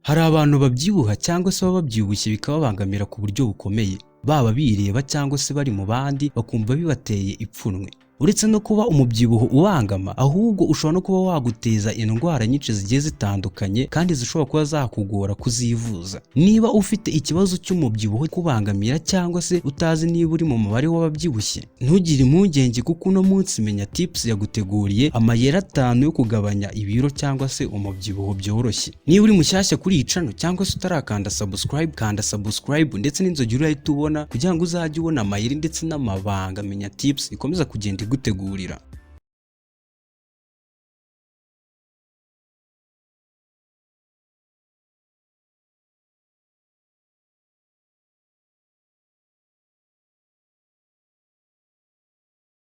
Hari abantu babyibuha cyangwa se baba babyibushye bikababangamira ku buryo bukomeye, baba bireba cyangwa se bari mu bandi bakumva bibateye ipfunwe. Uretse no kuba umubyibuho ubangama, ahubwo ushobora no kuba waguteza indwara nyinshi zigiye zitandukanye kandi zishobora kuba zakugora kuzivuza. Niba ufite ikibazo cy'umubyibuho kubangamira cyangwa se utazi niba uri mu mubare w'ababyibushye, ntugire impungenge kuko uno munsi Menya Tips yaguteguriye amayeri 5 yo kugabanya ibiro cyangwa se umubyibuho byoroshye. Niba uri mushyashya kuri iyi channel cyangwa se utarakanda subscribe, kanda subscribe ndetse n'inzogera urahita ubona kugira ngo uzajye ubona amayeri ndetse n'amabanga Menya Tips ikomeza kugenda igutegurira.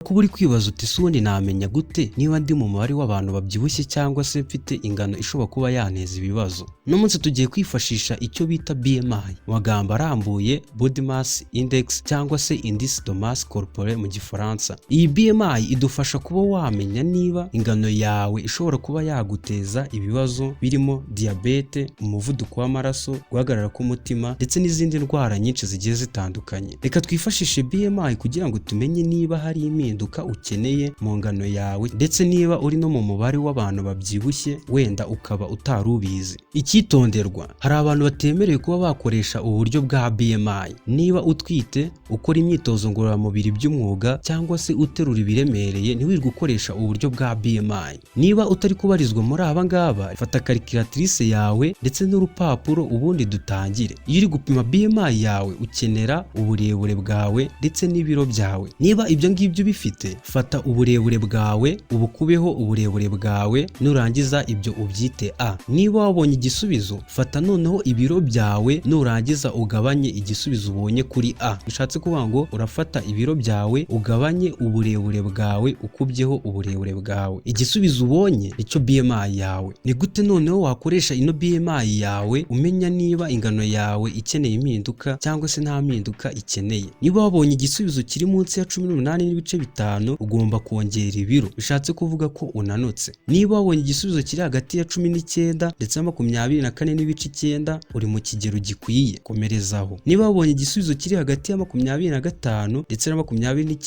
Kuba uri kwibaza uti ese ubundi namenya gute niba ndi mu mubare w'abantu babyibushye cyangwa se mfite ingano ishobora kuba yanteza ibibazo. Uno munsi tugiye kwifashisha icyo bita BMI, mu magambo arambuye Body Mass Index cyangwa se Indice de Masse Corporelle mu Gifaransa. Iyi BMI idufasha kuba wamenya niba ingano yawe ishobora kuba yaguteza ibibazo birimo diyabete, umuvuduko w'amaraso, guhagarara k'umutima ndetse n'izindi ndwara nyinshi zigiye zitandukanye. Reka twifashishe BMI kugira ngo tumenye niba hari impinduka ukeneye mu ngano yawe ndetse niba uri no mu mubare w'abantu babyibushye wenda ukaba utari ubizi. Icyitonderwa, hari abantu batemerewe kuba bakoresha uburyo bwa BMI. Niba utwite, ukora imyitozo ngororamubiri by'umwuga cyangwa se uterura ibiremereye, ntiwirirwe ukoresha uburyo bwa BMI. Niba utari kubarizwa muri aba ngaba, fata calculatrice yawe ndetse n'urupapuro ubundi dutangire. Iyo uri gupima BMI yawe ukenera uburebure bwawe ndetse n'ibiro byawe. Niba ibyo ngibyo ubifite, fata uburebure bwawe ubukubeho uburebure bwawe, nurangiza ibyo ubyite A. Niba wabonye igisubizo, fata noneho ibiro byawe, nurangiza ugabanye igisubizo ubonye kuri A. Bishatse kuvuga ngo urafata ibiro byawe ugabanye uburebure bwawe ukubyeho uburebure bwawe, igisubizo ubonye nicyo BMI yawe. Ni gute noneho wakoresha ino BMI yawe umenya niba ingano yawe ikeneye impinduka cyangwa se nta mpinduka ikeneye? Niba wabonye igisubizo kiri munsi ya 18.5, ugomba kongera ibiro, bishatse kuvuga ko unanutse. Niba wabonye igisubizo kiri hagati ya 19 ndetse na 24.9, uri mu kigero gikwiye, komerezaho. Niba wabonye igisubizo kiri hagati ya 25 ndetse na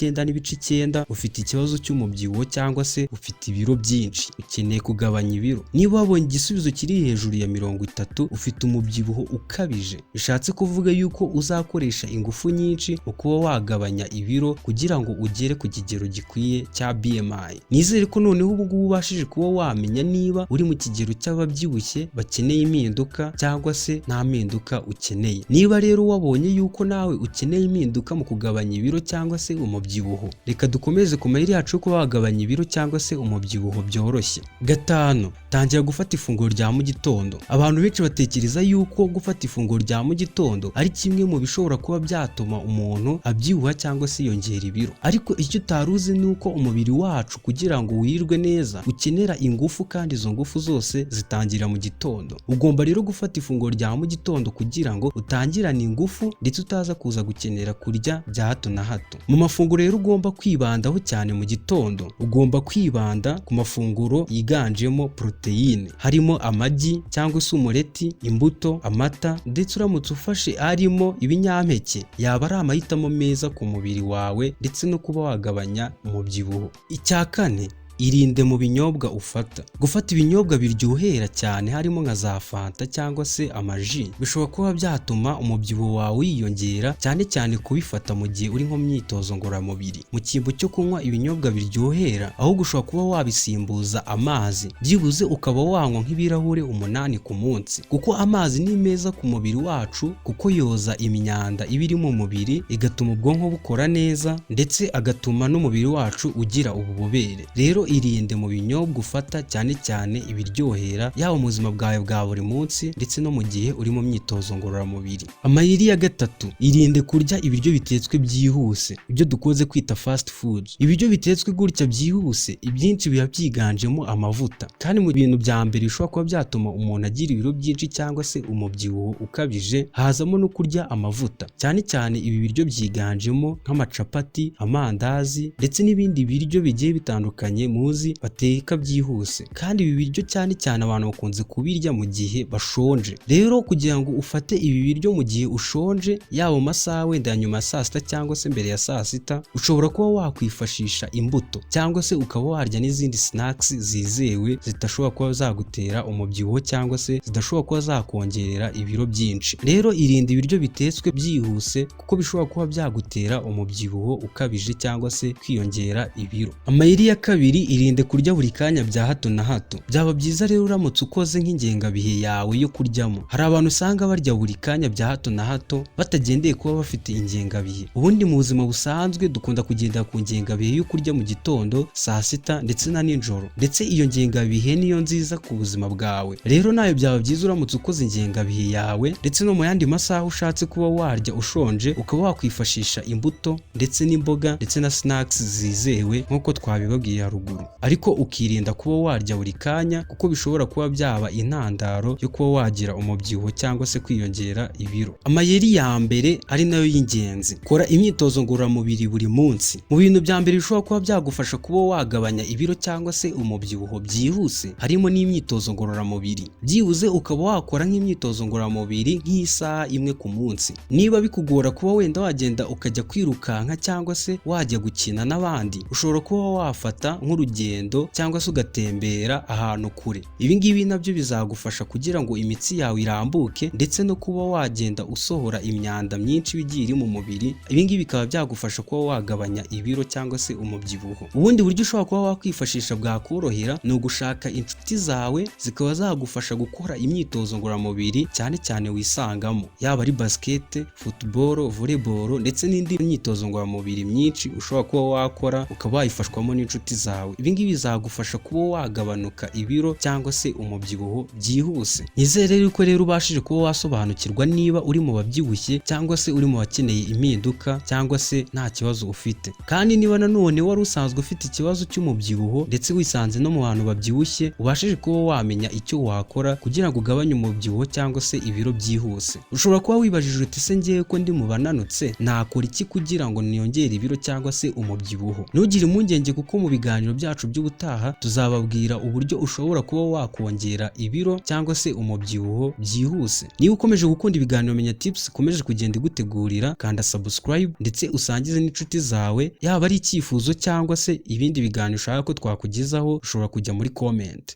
29.9, ufite ikibazo cy'umubyibuho cyangwa se ufite ibiro byinshi, ukeneye kugabanya ibiro. Niba wabonye igisubizo kiri hejuru ya 30, ufite umubyibuho ukabije, bishatse kuvuga yuko uzakoresha ingufu nyinshi mu kuba wagabanya ibiro kugira ngo ugere ku kigero gikwiye cya BMI. Nizere ko noneho ubu ngubu ubashije kuba wamenya niba uri mu kigero cy'ababyibushye bakeneye impinduka cyangwa se nta mpinduka ukeneye. Niba rero wabonye yuko nawe ukeneye impinduka mu kugabanya ibiro cyangwa se umubyibuho, reka dukomeze ku mayeri yacu yo kuba wagabanya ibiro cyangwa se umubyibuho byoroshye. 5, tangira gufata ifunguro rya mu gitondo. Abantu benshi batekereza yuko gufata ifunguro rya mu gitondo ari kimwe mu bishobora kuba byatuma umuntu abyibuha cyangwa se yongera ibiro, ariko icyo utari uzi ni uko umubiri wacu kugira ngo wirirwe neza ukenera ingufu, kandi izo ngufu zose zitangira mu gitondo. Ugomba rero gufata ifunguro rya mu gitondo kugira ngo utangirane ingufu ndetse utaza kuza gukenera kurya bya hato na hato. Mu mafunguro rero ugomba kwibandaho cyane mu gitondo, ugomba kwibanda ku mafunguro yiganjemo poroteyine, harimo amagi cyangwa se umureti, imbuto, amata, ndetse uramutse ufashe arimo ibinyampeke yaba ari amahitamo meza ku mubiri wawe ndetse no kuba wagabanya umubyibuho. Icya 4, irinde mu binyobwa ufata. Gufata ibinyobwa biryohera cyane harimo nka za fanta cyangwa se amaji bishobora kuba byatuma umubyibuho wawe wiyongera, cyane cyane kubifata mu gihe uri nko mu myitozo ngororamubiri. Mu cyimbo cyo kunywa ibinyobwa biryohera, ahubwo ushobora kuba wabisimbuza amazi, byibuze ukaba wanywa nk'ibirahure 8 ku munsi, kuko amazi ni meza ku mubiri wacu, kuko yoza imyanda iba iri mu mubiri, igatuma ubwonko bukora neza ndetse agatuma n'umubiri wacu ugira ububobere. Rero irinde mu binyobwa ufata, cyane cyane ibiryohera, yaba mu buzima bwawe bwa buri munsi ndetse no mu gihe uri mu myitozo ngororamubiri. Amayeri ya 3, irinde kurya ibiryo bitetswe byihuse, ibyo dukunze kwita fast food. Ibiryo bitetswe gutya byihuse ibyinshi biba byiganjemo amavuta, kandi mu bintu bya mbere bishobora kuba byatuma umuntu agira ibiro byinshi cyangwa se umubyibuho ukabije hazamo no kurya amavuta. Cyane cyane ibi biryo byiganjemo nk'amacapati, amandazi ndetse n'ibindi biryo bigiye bitandukanye muzi bateka byihuse. Kandi ibi biryo cyane cyane abantu bakunze kubirya mu gihe bashonje. Rero kugira ngo ufate ibi biryo mu gihe ushonje, yaba mu masaha wenda ya nyuma ya saa sita cyangwa se mbere ya saa sita, ushobora kuba wakwifashisha imbuto cyangwa se ukaba warya n'izindi snacks zizewe zidashobora kuba zagutera umubyibuho cyangwa se zidashobora kuba zakongerera ibiro byinshi. Rero irinde ibiryo bitetswe byihuse, kuko bishobora kuba byagutera umubyibuho ukabije cyangwa se kwiyongera ibiro. Amayeri ya kabiri: irinde kurya buri kanya bya hato na hato. Byaba byiza rero uramutse ukoze nk'ingengabihe yawe yo kuryamo. Hari abantu usanga barya buri kanya bya hato na hato batagendeye kuba bafite ingengabihe. Ubundi mu buzima busanzwe dukunda kugendera ku ngengabihe yo kurya mu gitondo, saa sita ndetse na nijoro, ndetse iyo ngengabihe niyo nziza ku buzima bwawe. Rero nayo byaba byiza uramutse ukoze ingengabihe yawe, ndetse no mu yandi masaha ushatse kuba warya ushonje, ukaba wakwifashisha imbuto ndetse n'imboga ndetse na snacks zizewe nk'uko twabibabwiye haruguru, ariko ukirinda kuba warya buri kanya, kuko bishobora kuba byaba intandaro yo kuba wagira umubyibuho cyangwa se kwiyongera ibiro. Amayeri ya mbere, ari nayo y'ingenzi: kora imyitozo ngororamubiri buri munsi. Mu bintu bya mbere bishobora kuba byagufasha kuba wagabanya ibiro cyangwa se umubyibuho byihuse harimo n'imyitozo ngororamubiri. Byibuze ukaba wakora nk'imyitozo ngororamubiri nk'isaha imwe ku munsi. Niba bikugora kuba wenda wagenda ukajya kwirukanka cyangwa se wajya gukina n'abandi, ushobora kuba wafata nk'urugendo cyangwa se ugatembera ahantu kure. Ibi ngibi nabyo bizagufasha kugira ngo imitsi yawe irambuke, ndetse no kuba wagenda usohora imyanda myinshi igiye iri mu mubiri. Ibi ngibi bikaba byagufasha kuba wagabanya ibiro cyangwa se umubyibuho. Ubundi buryo ushobora kuba wakwifashisha bwakorohera ni ugushaka inshuti zawe zikaba zagufasha gukora imyitozo ngororamubiri, cyane cyane wisangamo, yaba ari basket, football, volleyball ndetse n'indi myitozo ngororamubiri myinshi ushobora kuba wakora, ukaba wayifashwamo n'inshuti zawe. Ibi ngibi bizagufasha kuba wagabanuka ibiro cyangwa se umubyibuho byihuse. Nizere yuko rero ubashije kuba wasobanukirwa niba uri mu babyibushye cyangwa se uri mu bakeneye impinduka cyangwa se nta kibazo ufite. Kandi niba nanone wari usanzwe ufite ikibazo cy'umubyibuho ndetse wisanze no mu bantu babyibushye, ubashije kuba wamenya icyo wakora kugira ngo ugabanye umubyibuho cyangwa se ibiro byihuse. Ushobora kuba wibajije uti: "Se ngewe ko ndi mu bananutse, nakora iki kugira ngo niyongere ibiro cyangwa se umubyibuho?" Ntugire impungenge, kuko mu biganiro byacu by'ubutaha tuzababwira uburyo ushobora kuba wakongera ibiro cyangwa se umubyibuho byihuse. Niba ukomeje gukunda ibiganiro Menya Tips ikomeje kugenda igutegurira, kanda subscribe ndetse usangize n'inshuti zawe. Yaba ari icyifuzo cyangwa se ibindi biganiro ushaka ko twakugezaho, ushobora kujya muri comment.